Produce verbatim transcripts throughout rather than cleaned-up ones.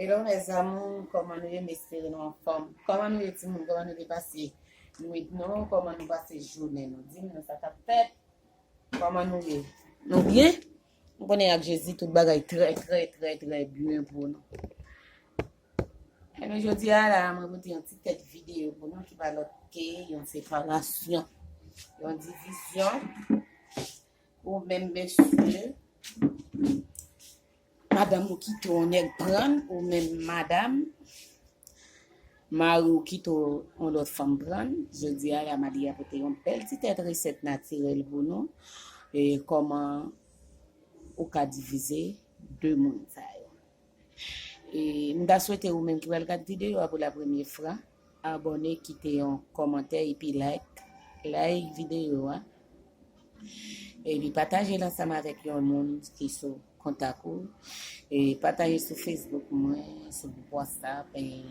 Hello mes amours, kòman nou ye? M espere nou anfòm. Kòman nou ye timoun? Kòman nou te pase nwit nou? Kòman nou pase jounen nou? Di m nan sa k ap fèt. Kòman nou ye? Nou byen? M konnen ak Jezi tout bagay trè, trè, trè, trè byen pou nou. Ebyen, jodi a la, mwen pote yon ti tèt videyo pou nou ki pa lòt ke yon separasyon, yon divizyon. Ou menm mesye, madanm ou kite yon nèg prann, ou menm madanm, mari w kite w yon lòt fanm prann. Jodi a la, Malia pote yon bèl ti tèt resèt natirèl pou nou. E kòman ou ka divize de moun sa yo. E m ta swete ou menm ki pral gad videyo a pou la premye fwa, abòne, kite yon kòmantè epi like, like videyo a. Epi pataje l ansanm avèk yon moun ki sou kontak ou. E pataje sou Facebook mwen, sou gwoup WhatsApp, e,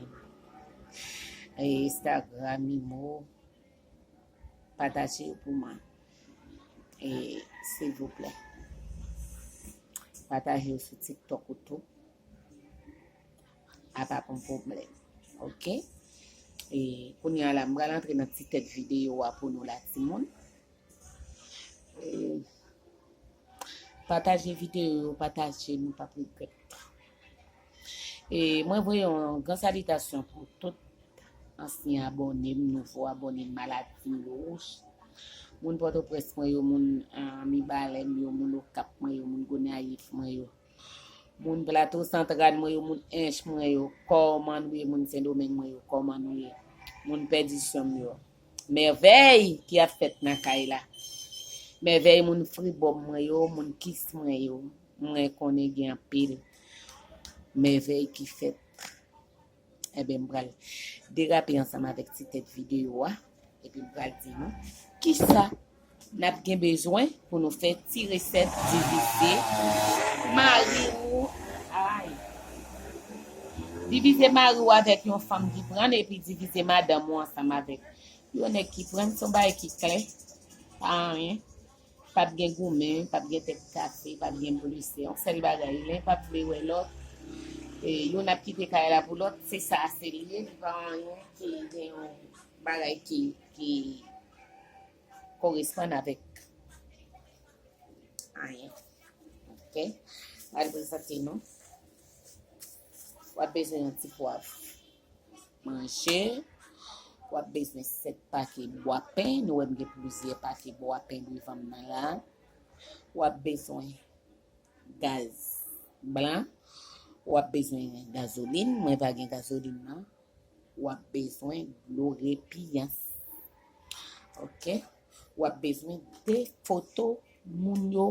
e Instagram, Imo. Pataje yo pou mwen. E, silvouplè. Pataje yo sou TikTok ou tou. A pa pon pwoblèm. Oke? E, kounye a la, m pral antre nan ti tèt videyo a pou nou la, timoun. E, pataje videyo yo, pataje, nou p ap regrèt. E, mwen voye yon gran salitasyon pou tout ansyen abòne m, nouvo abòne m, Maladi Wouj. Moun Pòtoprens mwen yo, moun, ah, Mibalè m yo, moun Okap mwen yo, moun Gonayiv mwen yo. Moun Plato Santral mwen yo, moun Ench mwen yo, kòman nou ye? Moun Sendomeng mwen yo, kòman nou ye? Moun Pèdisyon m yo. Mèvèy ki ap fèt nan kay la. Mèvèy moun Fribòm mwen yo, moun Kis mwen yo. Mwen konnen gen anpil mèvèy ki fèt. Ebyen, m pral derape ansanm avèk ti tèt videyo a. Epi m pral di nou kisa n ap gen bezwen pou nou fè ti resèt divize mari w. Ay. Divize mari w avèk yon fanm ki prann epi divize madanm ou ansanm avèk yon nèg ki prann. Se yon bagay ki klè. Pa anyen. P ap gen goumen, p ap gen tèt kase, p ap gen blese. Yon sèl bagay, len p ap vle wè lòt. E, youn ap kite kay la pou lòt, se sa, se li ye, li pa anyen ki gen yon bagay ki, ki koresponn avèk anyen. Oke? M al prezante nou. W ap bezwen yon ti pwav manje. W ap bezwen sèt pake bwa pen. Nou wè m gen plizyè pake bwa pen devan m nan la. W ap bezwen gaz blan. W ap bezwen gazolin. Mwen pa gen gazolin nan. W ap bezwen dlo repiyans. Oke? W ap bezwen de foto moun yo.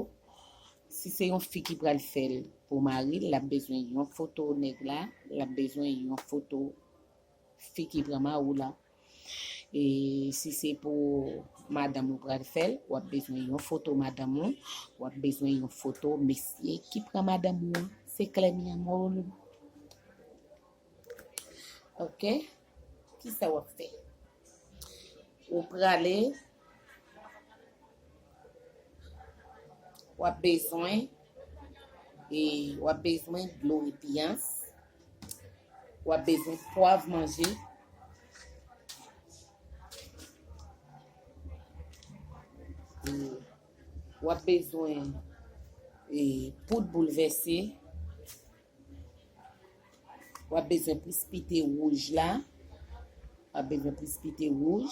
Si se yon fi ki pral fè l pou mari l, l ap bezwen yon foto nèg la, l ap bezwen yon foto fi ki pran mari w la. E si se pou madanm ou pral fè l, w ap bezwen yon foto madanm ou, w ap bezwen yon foto mesye ki pran madanm ou an. Se klè, mi amor. Oke? Kisa w ap fè? Ou prale, w ap bezwen, e, w ap bezwen dlo repiyans, w ap bezwen pwav manje, e, w ap bezwen, e, poud boulvèse, w ap bezwen plis pite wouj la. W ap bezwen plis pite wouj.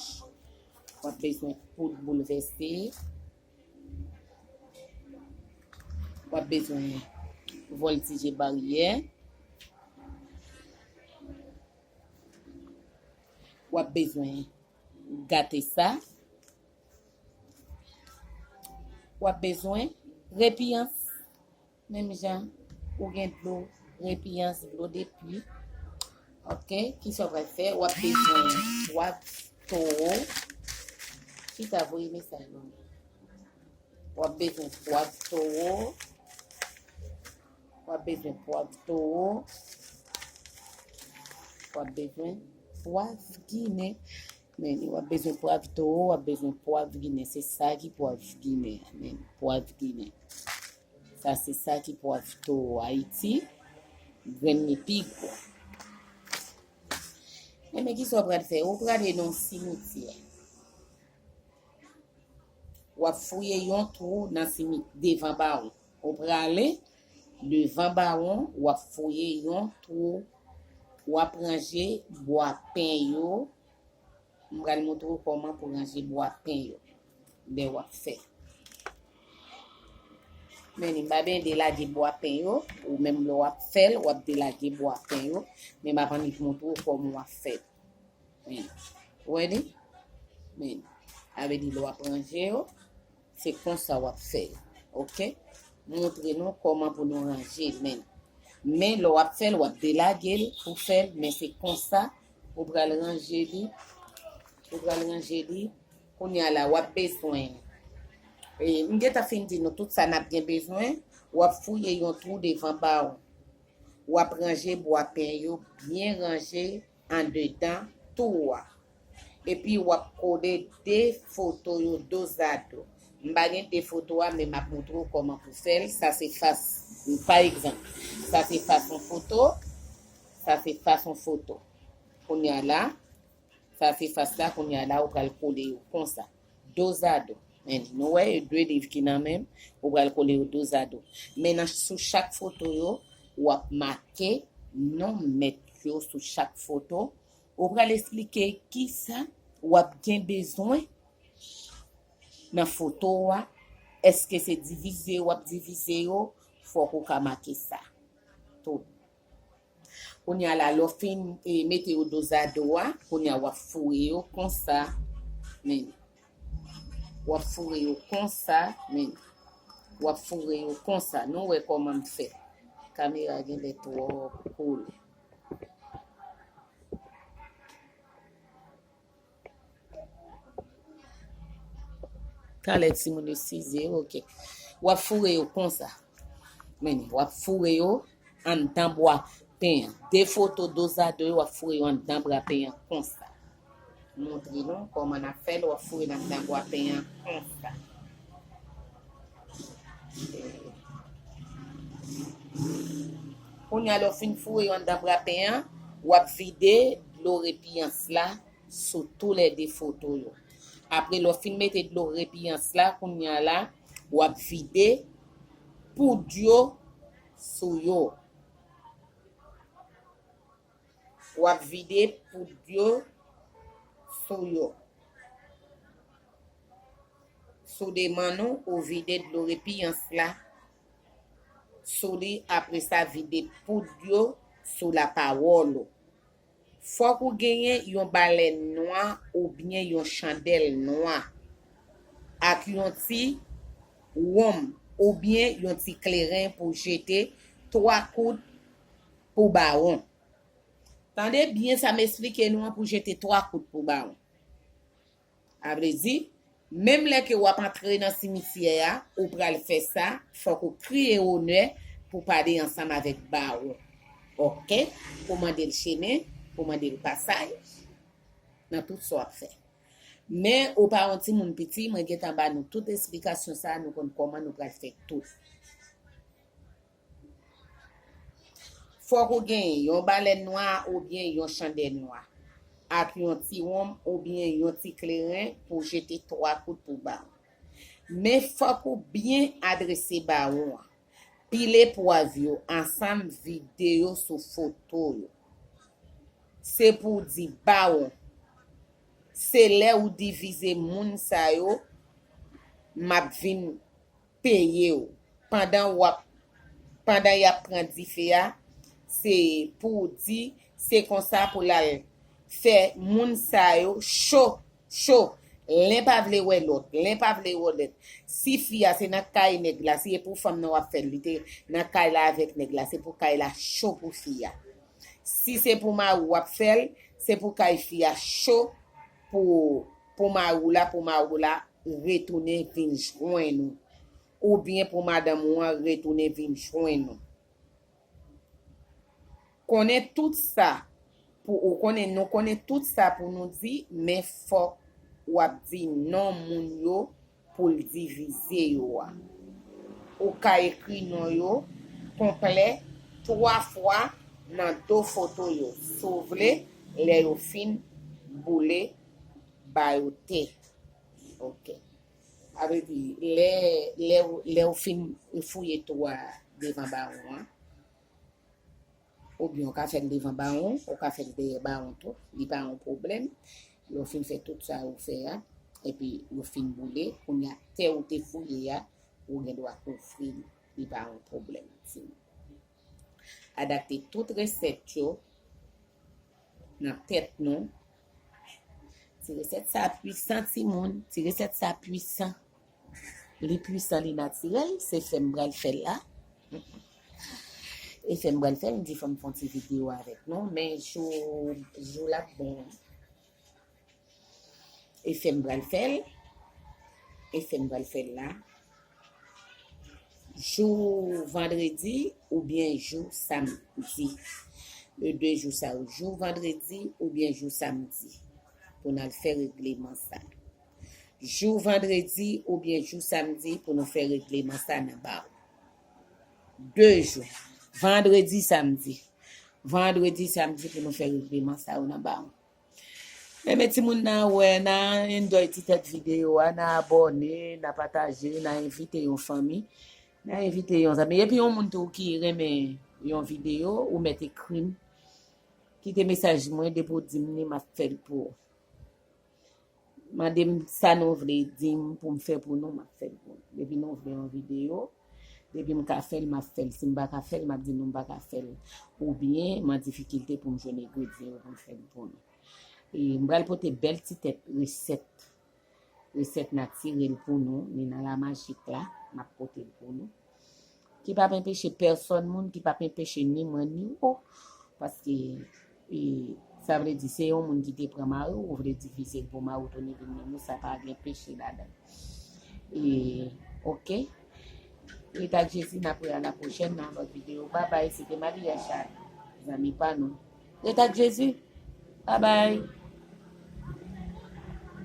W ap bezwen poud boulvèse. W ap bezwen vòltije baryè. W ap bezwen gate sa. W ap bezwen repiyans. Menm jan ou gen dlo repiyans, dlo de pli. Oke, kisa w pral fè? W ap bezwen pwav towo. Chita voye mesaj ban mwen. W ap bezwen pwav towo. W ap bezwen pwav towo. W ap bezwen pwav ginen. Men, w ap bezwen pwav towo, w ap bezwen pwav ginen. Se sa ki pwav ginen. Men, pwav ginen. Sa se sa ki pwav towo Ayiti. Grenn li pi gwo. Enben, kisa w pral fè? Ou prale nan yon simityè. W ap fouye yon twou nan simi-, devan bawon. Ou prale devan bawon, w ap fouye yon twou. W ap ranje bwa pen yo. M pral montre w kòman pou ranje bwa pen yo lè w ap fè. Men li, m pa byen delage bwa pen yo, ou menm lè w ap fè l, w ap delage bwa pen yo, men m ap annik montre w kòman w ap fè l. Men, ou wè li? Men, sa vle di lè w ap ranje yo, se konsa w ap fè l, oke? Montre nou kòman pou nou ranje l, men, men lè w ap fè l, w ap delage l pou fè l, men se konsa ou pral ranje li, ou pral ranje li. Kounye a la, w ap bezwen, e, m gentan fin di nou tout sa n ap gen bezwen, w ap fouye yon twou devan bawon. W ap ranje bwa pen yo byen ranje andedan twou a. Epi w ap kole de foto yo dozado. M pa gen de foto a, men m ap montre w kòman pou fè l. Sa se fas, pa egzanp, sa se fas yon foto, sa se fas yon foto. Kounye a la, sa se fas la, kounye a la, ou pral kole yo konsa. Dozado. Men, nou wè, e de liv ki nan men m, ou pral kole yo dozado. Men nan, sou chak foto yo, w ap make non mèt yo sou chak foto. Ou pral esplike kisa w ap gen bezwen nan foto a. Èske se divize w ap divize yo? Fòk ou ka make sa tou. Kounye a la, lè w fin, e, mete yo dozado a, kounye a w ap foure yo konsa, men. W ap foure yo konsa, men. W ap foure yo konsa. Nou wè kòman m fè. Kamera genlè twò cool. Talè timoun yo size, oke. W ap foure yo konsa. Men, w ap foure yo anndan bwa pen an. De foto dozado yo, w ap foure yo anndan bwa pen an konsa. Montre nou kòman n ap fè l, w ap foure l anndan bwa pen an konsa. Kounye a, lè w fin foure yo anndan bwa pen an, w ap vide dlo repiyans la sou toulède foto yo. Apre, lè w fin mete dlo repiyans la, kounye a la, w ap vide poud yo sou yo. W ap vide poud yo sou yo. Sou de man nou, ou vide dlo repiyans la sou li, apre sa, vide poud yo sou lapawòl ou. Fòk ou genyen yon balèn nwa oubyen yon chandèl nwa ak yon ti wonm oubyen yon ti kleren pou jete twa kout pou bawon. Tande byen sa m esplike nou an, pou jete twa kout pou bawon. Sa vle di, menm lè ke w ap antre nan simityè a, ou pral fè sa, fòk ou kriye onè pou pale ansanm avèk bawon. Oke? Pou mande l chemen, pou mande l pasaj, nan tout sa w ap fè. Men, ou pa yon timoun piti, mwen gentan ba nou tout esplikasyon sa, nou konn kòman nou pral fè tout. Fòk ou genyen yon balèn nwa oubyen yon chandèl nwa, ak yon ti wonm oubyen yon ti kleren pou jete twa kout pou bawon. Men fòk ou byen adrese bawon an. Pile pwav yo ansanm, vide yo sou foto yo. Se pou w di bawon, se lè ou divize moun sa yo, m ap vin peye w. Pandan w ap, pandan y ap pran dife a, se pou w di, se konsa pou l al fè moun sa yo cho, cho. Len pa vle wè lòt, len pa vle wè lòt. Si fi a se nan kay nèg la, si e pou fanm nan w ap fè l, li te nan kay la avèk nèg la, se pou kay la cho pou fi a. Si se pou mari w ap fè l, se pou kay fi a cho pou, pou mari w la, pou mari w la retounen vin jwenn ou. Oubyen pou madanm ou an retounen vin jwenn ou. Konnen tout sa pou ou konnen, nou konnen tout sa pou nou di, men fòk w ap di non moun yo pou l divize yo a. Ou ka ekri non yo konplè twa fwa nan do foto yo, si w vle, lè yo fin boule ba yo te. Ok. Sa vle di, lè, lè, lè w fin fouye tou a devan bawon an, oubyen w ka fè l devan bawon, ou ka fè l dèyè bawon tou, li pa yon pwoblèm. Lè w fin fè tout sa ou fè a, epi yo fin boule, kounye a tè ou te fouye a, ou gen dwa kouvri l, li pa yon pwoblèm. Adapte tout resèt yo nan tèt nou. Ti resèt sa pwisan, timoun. Ti resèt sa pwisan. Li pwisan, li natirèl. Se fè m pral fè l la. E fè m pral fè l, m di fò m fè yon ti videyo avèk nou. Men jou, jou l ap bon. E fè m pral fè l. E fè m pral fè l la. Jou vandredi oubyen jou samdi. Le de jou sa yo, jou vandredi oubyen jou samdi. Pou n al fè regleman sa. Jou vandredi oubyen jou samdi pou nou fè regleman sa nan bawon. De jou. Vandredi, samdi. Vandredi, samdi pou nou fè regleman sa yo nan bawon. Enben, timoun, n a wè, n a enjoy ti tèt videyo a, n a abòne, n a pataje, n a envite yon fanmi, n a envite yon zanmi. Epi yon moun tou ki renmen yon videyo, ou mèt ekri m. Kite mesaj mwen, depi w di m li, m ap fè l pou ou. Mande m sa nou vle di m pou m fè pou nou, m ap fè l pou nou. Depi nou vle yon videyo, depi m ka fè l, m ap fè l. Si m pa ka fè l, m ap di nou m pa ka fè l. Oubyen, m an difikilte pou m jwenn engredyan yo pou m fè l pou nou. E m pral pote bèl ti tèt resèt, resèt natirèl pou nou. Li nan la majik la, m ap pote l pou nou. Ki p ap enpeche pèsòn moun, ki p ap enpeche ni mwen ni ou. Paske, e, sa vle di, se yon moun ki te pran mari w, ou vle divize l pou mari w tounen vin menm ou, sa pa gen peche ladan l. E, ok. Rete ak Jezi, n ap wè a la pwochèn nan lòt videyo. Babay, se te Maria Chad, zanmi pa nou. Rete ak Jezi. Babay.